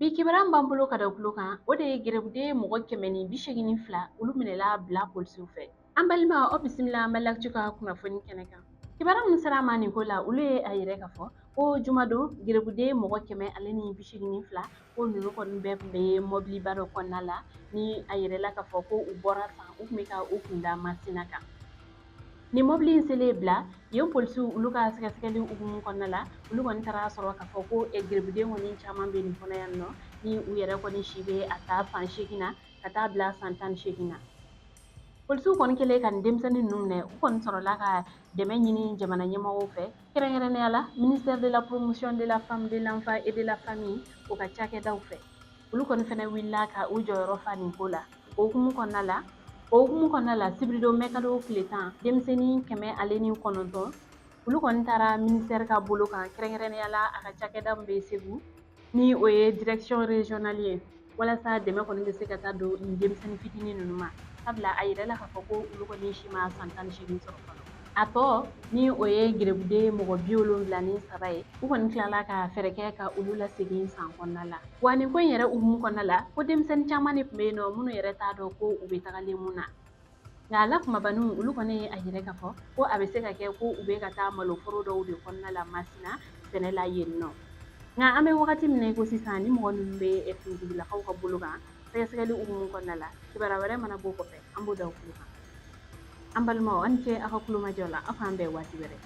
Bi kibaruya min b'an bolo ka da tulo kan, o de ye gɛrɛbuden mɔgɔ 182, olu minɛla Bila polisiw fɛ. An balima, aw bisimila Mali Actu ka kunnafoni kɛnɛ kan. Kibaruya min sera an ma nin ko la, olu ye a yira k'a fɔ ko jumadon, gɛrɛbuden mɔgɔ 182, ko ninnu kɔni bɛɛ tun bɛ mɔbiliba dɔ kɔnɔna la, ni a yirala k'a fɔ ko u bɔra San, u tun bɛ ka u kun da Masina kan. Ni mɔbili in selen Bila yen, polisiw olu ka sɛgɛsɛgɛli hukumu kɔnɔna la, olu kɔni taara sɔrɔ k'a fɔ ko gɛrɛbuden kɔni caman bɛ nin kɔnɔ yan nɔ, ni u yɛrɛ kɔni si bɛ a ta san 8 na ka taa bila san 18 na. Polisiw kɔni kɛlen ka nin denmisɛnnin ninnu minɛ, u kɔni sɔrɔla ka dɛmɛ ɲini jamana ɲɛmɔgɔw fɛ, kɛrɛnkɛrɛnnenya la ministère de la Promotion de la Femme, de l'Enfant et de la Famille, o ka cakɛdaw fɛ. Olu kɔni fɛnɛ wulila ka u jɔyɔrɔ fa nin ko la. O hukumu kɔnɔna la, sibiridon mɛkalo tile 10, denmisɛnnin 109, olu kɔni taara ministère ka bolo kan, kɛrɛnkɛrɛnnenya la a ka cakɛda min bɛ Segu, ni o ye direction régionale ye, walasa dɛmɛ kɔni bɛ se ka taa don nin denmisɛnnin fitinin ninnu ma, sabula a yirala k'a fɔ ko olu kɔni si ma san 18 sɔrɔ fɔlɔ. A tɔ, ni o ye gɛrɛbuden mɔgɔ 73 ye, u kɔni tilala ka fɛɛrɛ kɛ ka olu lasegin San kɔnɔna la. Wa nin ko in yɛrɛ hukumu kɔnɔna la, ko denmisɛnnin caman de tun bɛ yen nɔ minnu yɛrɛ t'a dɔn ko u bɛ tagalen mun na. Nka a la kumabaniw, olu kɔni ye a yira k'a fɔ ko a bɛ se ka kɛ ko u bɛ ka taa maloforo dɔw de kɔnɔna la Masina sɛnɛ la yen nɔ. Nka an bɛ wagati min na i ko sisan, ni mɔgɔ ninnu bɛ finitigilakaw ka bolo kan sɛgɛsɛgɛli hukumu kɔnɔna la. Kibaruya wɛrɛ mana bɔ o kɔfɛ, an b'o da o tulo kan. An balimaw, aw ni ce aw ka kulomajɔ la. Aw k'an bɛn waati wɛrɛ.